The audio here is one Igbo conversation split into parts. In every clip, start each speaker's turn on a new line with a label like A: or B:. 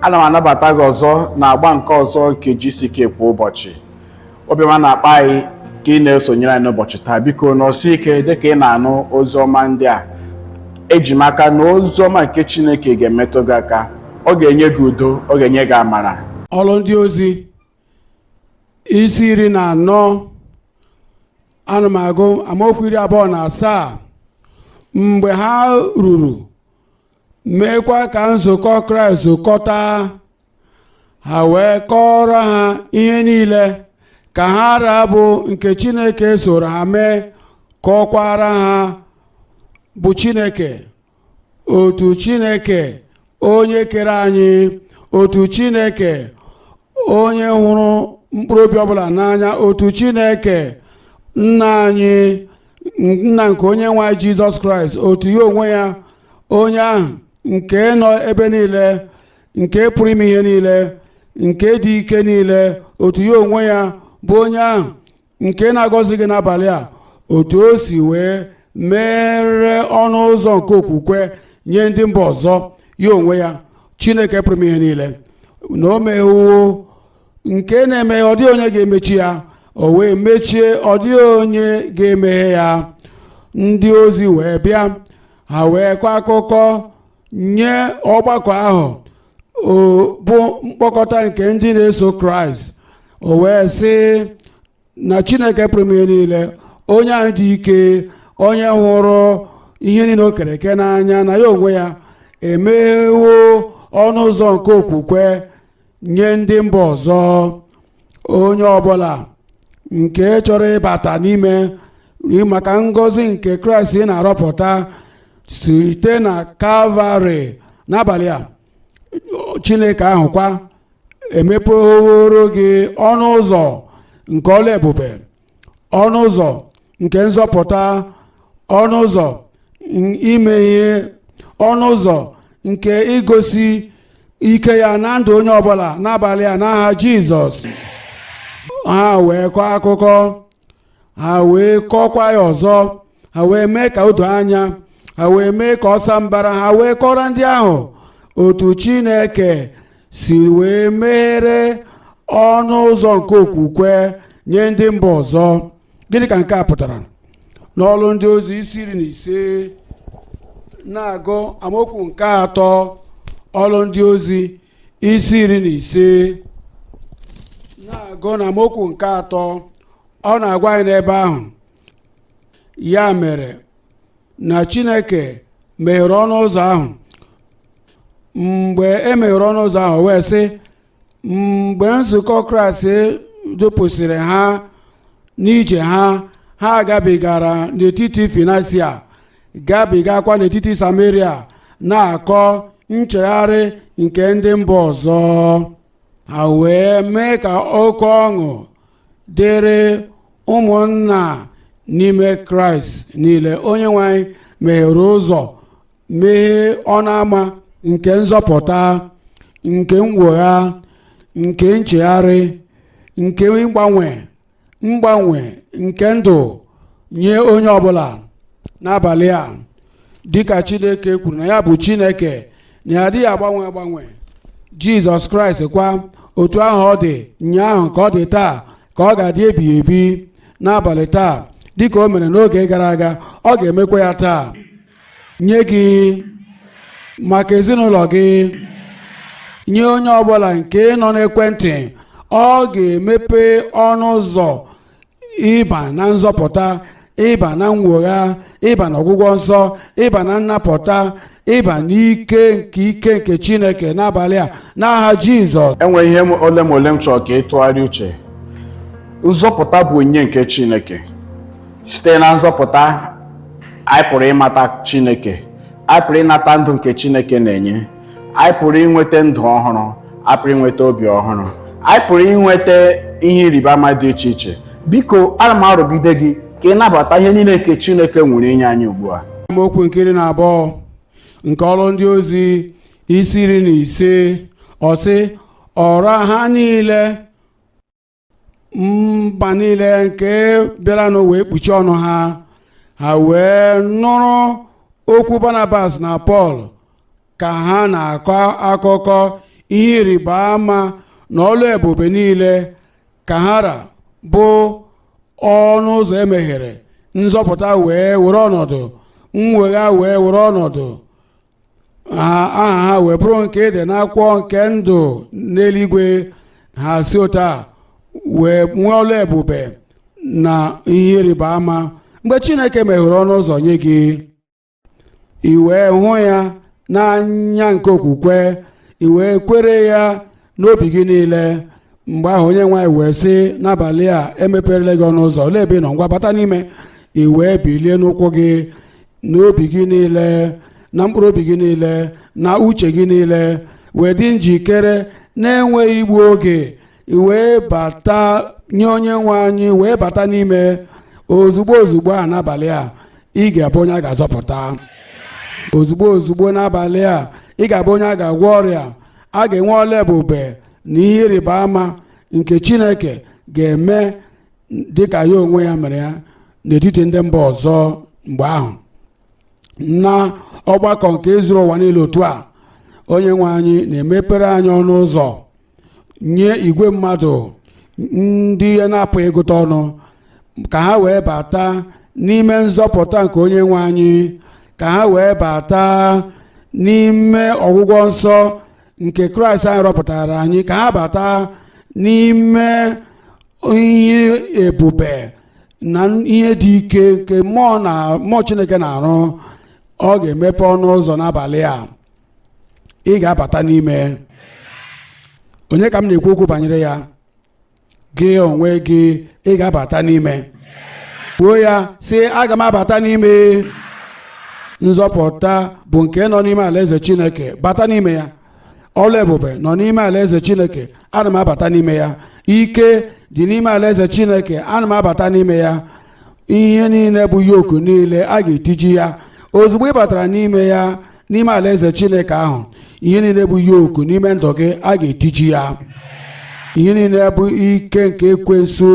A: Ana m anabata gị ọzọ na agba nke ọzọ nke GCK kwa ụbọchị. Obiọma na-akpa anyị ka ị na-esonyere anyị n'ụbọchị taa. Biko nọsie ike dịka ị na-anụ ozi ọma ndị a. Eji m aka na ozi ọma nke Chineke ga-emetụ gị aka. Ọ ga-enye gị udo, ọ ga-enye gị amara.
B: Ọlụ Ndị Ozi isi 14, ana m agụ amaokwu 27. Mgbe ha ruru, meekwa ka nzukọ Kraịst zukọta, ha wee kọọrọ ha ihe niile ka ha ra bụ nke Chineke soro ha mee, kọkwara ha bụ Chineke, otu Chineke onye kere anyị, otu Chineke onye hụrụ mkpụrụ obi ọbụla n'anya, otu Chineke nna anyị, nna nke onye nwe anyị Jizọs Kraịst, otu ya onwe ya, onye ahụ nke nọ ebe niile, nke pụrụ ime ihe niile, nke dị ike niile, otu ya onwe ya bụ onye ahụ nke na-agọzi gị n'abalị a, otu o si wee mere ọnụ ụzọ nke okwukwe nye ndị mba ọzọ. Ya onwe ya, Chineke pụrụ ime ihe niile, na o mewo nke na-emeghe, ọ dịghị onye ga-emechi ya, o wee mechie, ọ dịghị onye ga-emeghe ya. Ndị ozi wee bịa, ha wee kọọ akụkọ nye ọgbakọ ahụ, o bụ mkpọkọta nke ndị na-eso Kraịst. O wee sị na Chineke pụrụ ime ihe niile, onye ahụ dị ike, onye hụrụ ihe niile o kere eke n'anya, na ya onwe ya emeghewo ọnụ ụzọ nke okwukwe nye ndị mba ọzọ. Onye ọbụla nke chọrọ ịbata n'ime maka ngọzi nke Kraịst na-arọpụta site na Kalvarị n'abalị a, Chineke ahụ kwa emepeworo gị ọnụ ụzọ nke ọla ebube, ọnụ ụzọ nke nzọpụta, ọnụ ụzọ ime ihe, ọnụ ụzọ nke igosi ike ya na ndụ onye ọbụla n'abalị a, n'aha Jizọs. Ha wee kọọ akụkọ, ha wee kọkwa ya ọzọ, ha wee mee ka o doo anya, ha wee mee ka ọ saa mbara, ha wee kọrọ ndị ahụ otu Chineke si wee meghere ọnụ ụzọ nke okwukwe nye ndị mba ọzọ. Gịnị ka nke a pụtara? N'Ọlụ Ndị Ozi isi 15, na-agụ amaokwu nke 3. Ọlụ Ndị Ozi isi 15, na-agụ na amaokwu nke 3, ọ na-agwa anyị n'ebe ahụ, ya mere na Chineke meghere ọnụ ụzọ ahụ. Mgbe e meghere ọnụ ụzọ ahụ, wee sị, mgbe nzukọ Kraịst dupụsịrị ha n'ije ha, ha gabigara n'etiti Finisia, gabigakwa n'etiti Samaria, na-akọ nchegharị nke ndị mba ọzọ. Ha wee mee ka oke ọṅụ dịrị ụmụnna n'ime Kraịst niile. Onye nwe anyị meghere ụzọ, meghee ọnụ ama nke nzọpụta, nke mwegha, nke nchegharị, nke mgbanwe, mgbanwe nke ndụ nye onye ọbụla n'abalị a, dịka Chineke kwuru na ya bụ Chineke na ya adịghị agbanwe agbanwe. Jizọs Kraịst kwa, otu ahụ ọ dị ụnyaahụ ka ọ dị taa, ka ọ ga-adị ebighị ebi. N'abalị taa, dịka o mere n'oge gara aga, ọ ga-emekwa ya taa nye gị, maka ezinụlọ gị, nye onye ọbụla nke nọ n'ekwentị. Ọ ga-emepe ọnụ ụzọ ịba na nzọpụta, ịba na mwogha, ịba na ọgwụgwọ nsọ, ịba na nnapụta, ịba n'ike nke ike nke Chineke n'abalị a, n'aha Jizọs.
A: Enwe ihe ole ma ole m chọrọ ka ị tụgharịa uche. Nzọpụta bụ onyinye nke Chineke. Site na nzọpụta, anyị pụrụ ịmata Chineke, anyị pụrụ ịnata ndụ nke Chineke na-enye, anyị pụrụ inweta ndụ ọhụrụ, anyị pụrụ inweta obi ọhụrụ, anyị pụrụ inweta ihe ịrịba ama dị iche iche. Biko, ana m arụgide gị ka ị nabata ihe niile nke Chineke nwere inye anyị ugbu a.
B: Amaokwu nke 12 nke Ọrụ Ndị Ozi isi 15, ọ sị, ọra ha niile, mba niile nke bịaranụ wee kpuchie ọnụ ha, ha wee nụrụ okwu Barnabas na Pọl ka ha na-akọ akụkọ. Ihe ịrịba ama na ọlụ ebube niile ka ha ra bụ ọnụ ụzọ emeghere, nzọpụta wee were ọnọdụ, mwegha wee were ọnọdụ ha, aha ha wee bụrụ nke ede n'akwụkwọ nke ndụ n'eluigwe. Ha si otu a wee nwee ọlụ ebube na ihe ịrịba ama. Mgbe Chineke meghere ọnụ ụzọ nye gị, i wee hụ ya n'anya nke okwukwe, i wee kwere ya n'obi gị niile, mgbe ahụ onye nwaanyị wee sị, "N'abalị a emeperela gị ọnụ ụzọ. Olee ebe ị nọ? Ngwa, bata n'ime." I wee bilie n'ụkwụ gị n'obi gị niile na mkpụrụ obi gị niile na uche gị niile, wee dị njikere na-enweghị igbu oge, i wee bata nye onye nwe anyị, wee bata n'ime ozugbo ozugbo a. N'abalị a, ị ga-abụ onye a ga-azọpụta. Ozugbo ozugbo n'abalị a, ị ga-abụ onye a ga-agwọ ọrịa. A ga-enwe ọla ebube na ihe ịrịba ama nke Chineke ga-eme, dịka ya onwe ya mere ya n'etiti ndị mba ọzọ mgbe ahụ. Na ọgbakọ nke zuru ụwa niile otu a, onye nwe anyị na-emepere anyị ọnụ ụzọ nye igwe mmadụ ndị ya na-apụghị ịgụta ọnụ, ka ha wee bata n'ime nzọpụta nke onye nwe anyị, ka ha wee bata n'ime ọgwụgwọ nsọ nke Kraịst anyị rọpụtara anyị, ka ha bata n'ime ihe ebube na ihe dị ike nke mmụọ na mmụọ Chineke na-arụ. Ọ ga-emepe ọnụ ụzọ n'abalị a, ị ga-abata n'ime. Onye ka m na-ekwu okwu banyere ya? Gị onwe gị, ị ga-abata n'ime. Kwuo ya, sị, "Aga m abata n'ime." Nzọpụta bụ nke nọ n'ime alaeze Chineke, bata n'ime ya. Ọlụ ebube nọ n'ime alaeze Chineke, ana m abata n'ime ya. Ike dị n'ime alaeze Chineke, ana m abata n'ime ya. Ihe niile bụ yoke niile, a ga-etiji ya ozugbo ị batara n'ime ya. N'ime alaeze Chineke ahụ, ihe niile bụ yoke n'ime ndụ gị, a ga-etiji ya. Ihe niile bụ ike nke ekwensu,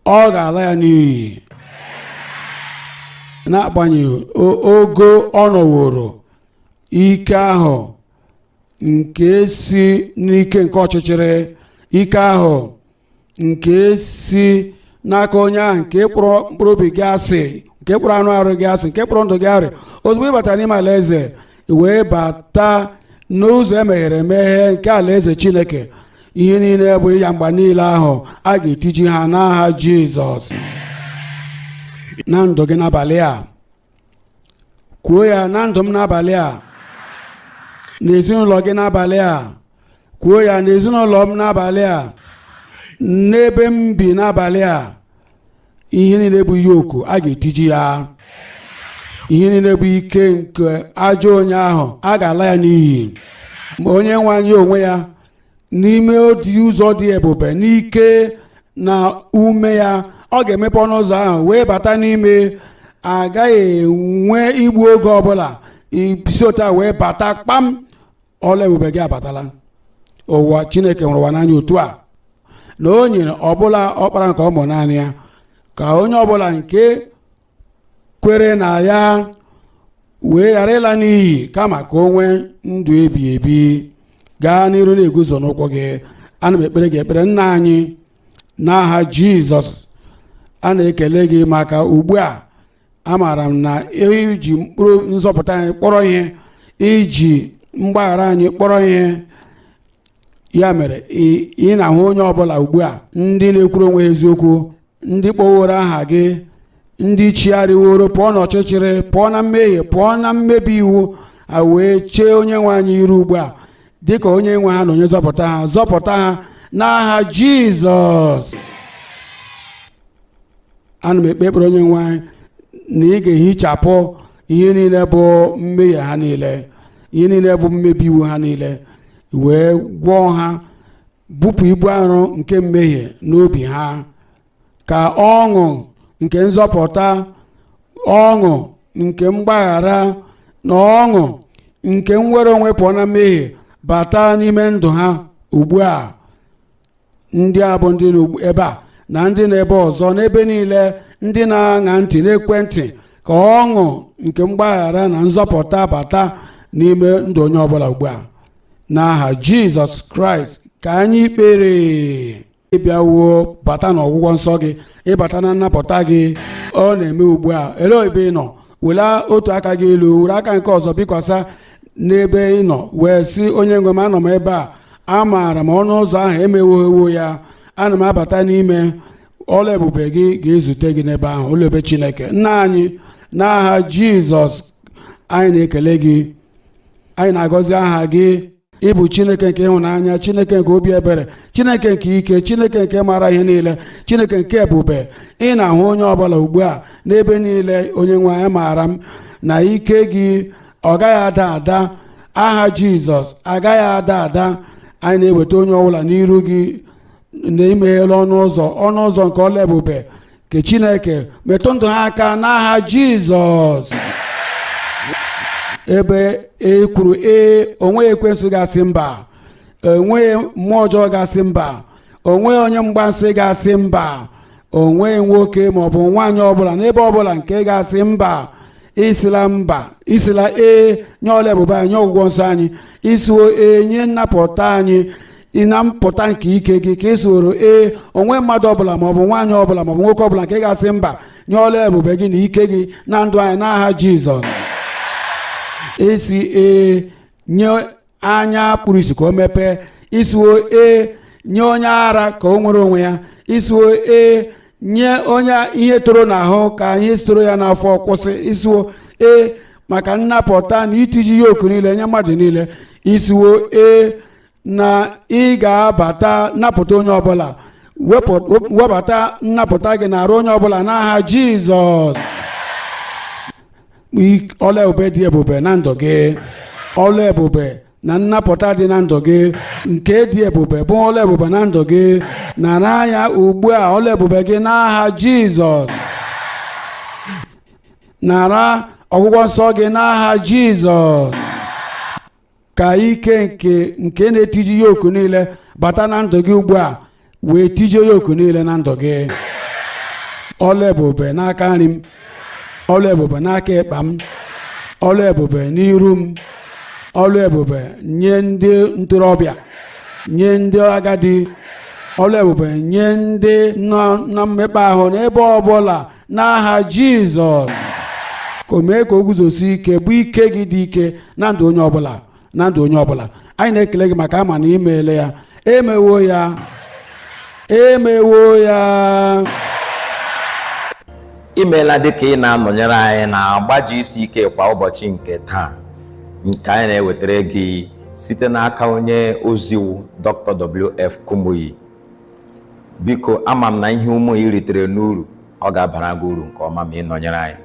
B: ọ ga-ala ya n'iyi. N'agbanyeghị ogo ọ nọworo, ike ahụ nke si n'ike nke ọchịchịrị, ike ahụ nke si n'aka onye ahụ nke kpọrọ mkpụrụ obi gị asị, nke kpọrọ anụ arụ gị asị, nke kpọrọ ndụ gị arị, ozugbo ị batara n'ime alaeze, wee bata n'ụzọ emeghere emeghe nke alaeze Chineke, ihe niile bụ ịya mgba niile ahụ, a ga-etiji ha n'aha Jizọs na ndụ gị n'abalị a. Kwuo ya na ndụ m n'abalị a, n'ezinụlọ gị n'abalị a. Kwuo ya n'ezinụlọ m n'abalị a, n'ebe m bi n'abalị a. Ihe niile bụ yoke, a ga-etiji ya. Ihe niile bụ ike nke ajọ onye ahụ, a ga-ala ya n'iyi. Ma onye nwe anyị onwe ya, n'ime dị ụzọ dị ebube, n'ike na ume ya, ọ ga-emepe ọnụ ụzọ ahụ wee bata n'ime. Agaghị enwe igbu oge ọbụla. Isi otu a wee bata kpam, ọla ebube gị abatala. Ụwa Chineke hụrụ ụwa n'anya otu a na o nyere ọbụla ọkpara nke ọ mụ naanị ya, ka onye ọbụla nke kwere na ya wee ghara ịla n'iyi, kama ka o nwee ndụ ebi ebi. Gaa n'iru na-eguzo n'ụkwụ gị. Ana m ekpere gị ekpere. Nna anyị, n'aha Jizọs, a na-ekele gị maka ugbu a. Amaara m na iji mkpụrụ nzọpụta anyị kpọrọ ihe, iji mgbaghara anyị kpọrọ ihe. Ya mere ị na-ahụ onye ọbụla ugbu a, ndị na-ekwuru onwe ha eziokwu, ndị kpọworo aha gị, ndị chigharịworo pụọ n'ọchịchịrị, pụọ na mmehie, pụọ na mmebi iwu, ha wee chee onye nwe anyị iru ugbu a dịka onye nwe ha na onye zọpụta ha. Zọpụta ha n'aha Jizọs. Ana m ekpe ekpere, onye nwe anyị, na ị ga-ehichapụ ihe niile bụ mmehie ha niile, ihe niile bụ mmebi iwu ha niile, wee gwọọ ha, bupụ ibu arụ nke mmehie n'obi ha, ka ọṅụ nke nzọpụta, ọṅụ nke mgbaghara na ọṅụ nke nnwere onwe pụọ na mmehie bata n'ime ndụ ha ugbu a. Ndị a bụ ndị nọ ebe a na ndị nọ ebe ọzọ, n'ebe niile, ndị na-aṅa ntị n'ekwentị, ka ọṅụ nke mgbaghara na nzọpụta bata n'ime ndụ onye ọbụla ugbu a. N'aha Jizọs Kraịst ka anyị kpere. Ịbịawuo bata n'ọgwụgwọ nsọ gị, ịbata na nnapụta gị. Ọ na-eme ugbu a. Elee ebe ị nọ? Were otu aka gị elu, were aka nke ọzọ bikwasa n'ebe ị nọ, wee sị, "Onye nwe m, anọ m ebe a. Amaara m ọnụ ụzọ ahụ emeghewo ya. Ana m abata n'ime." Ọla ebube gị ga-ezute gị n'ebe ahụ, ụlọ ebe Chineke nna anyị. N'aha Jizọs, anyị na-ekele gị, anyị na-agọzi aha gị. Ịbụ Chineke nke ịhụnanya, Chineke nke obi ebere, Chineke nke ike, Chineke nke maara ihe niile, Chineke nke ebube. Ị na-ahụ onye ọbụla ugbu a n'ebe niile. Onye nwe anyị, maara m na ike gị ọ gaghị ada ada. Aha Jizọs agaghị ada ada. Anyị na-eweta onye ọbụla n'iru gị na imeghela ọnụ ụzọ, ọnụ ụzọ nke ọla ebube nke Chineke. Metụ ndụ ha aka n'aha Jizọs. Ebe e kwuru ee, onweghị ekwensu ga-asị mba, enweghị mmụọ ọjọọ ga-asị mba, onweghị onye mgbansị ga-asị mba, onweghị nwoke maọbụ nwaanyị ọbụla n'ebe ọbụla nke ga-asị mba. Isila mba, isila ee nye ọla ebube anyị, nye ọgwụgwọ nsọ anyị. Isiwo ee nye nnapụta anyị na mpụta nke ike gị ka ị soro ee. Onwe mmadụ ọbụla maọbụ nwaanyị ọbụla maọbụ nwoke ọbụla nke ga-asị mba nye ọla ebube gị na ike gị na ndụ anyị n'aha Jizọs. Isi ee nye anya kpuru isi ka o mepee. Isiwo ee nye onye ara ka o nwere onwe ya. Isiwo ee nye onye ihe toro n'ahụ ka ihe toro ya n'afọ kwụsị. Isiwo ee maka nnapụta na itiji yoku niile nye mmadụ niile. Isiwo ee na ị ga-abata napụta onye ọbụla. Webata nnapụta gị na-arụ onye ọbụla n'aha Jizọs. Ọla ebube dị ebube na ndụ gị, ọla ebube na nnapụta dị na ndụ gị nke dị ebube bụ ọla ebube na ndụ gị. Nara ya ugbu a, ọla ebube gị n'aha Jizọs. Nara ọgwụgwọ nsọ gị n'aha Jizọs. Ka ike nke na-etiji yoku niile bata na ndụ gị ugbu a, wee tijie yoku niile na ndụ gị. Ọla ebube n'aka nri m, ọla ebube n'aka ịkpa m, ọla ebube n'iru m, ọla ebube nye ndị ntorobịa, nye ndị agadi, ọla ebube nye ndị nọ na mmekpa ahụ n'ebe ọbụla n'aha Jizọs. Ka o mee ka o guzosi ike, bụ ike gị dị ike na ndụ onye ọbụla, na ndụ onye ọbụla. Anyị na-ekele gị maka ama na imeele ya. Emewo ya, emewo ya.
C: Imeela dịka ị na-anọnyere anyị na-agbaji isi ike kwa ụbọchị nke taa, nke anyị na-ewetara gị site n'aka onye oziwu Dr. W.F. Kumuyi. Biko, ama m na ihe ụmụ ị ritere n'uru, ọ ga-abara gị uru nke ọma ma ị nọnyere anyị.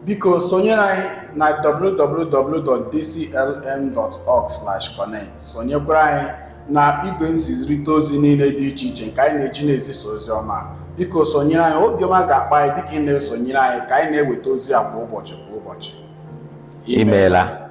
A: Biko sonyere anyị na www.dclm.org/connect. Sonyekwara anyị na igwe nzirịta ozi niile dị iche iche nke anyị na-eji na-ezisa ozi ọma. Biko sonyere anyị. Obiọma ga-akpa anyị dịka ị na-esonyere anyị ka anyị na-eweta ozi a kwa ụbọchị, kwa ụbọchị.
C: Imeela.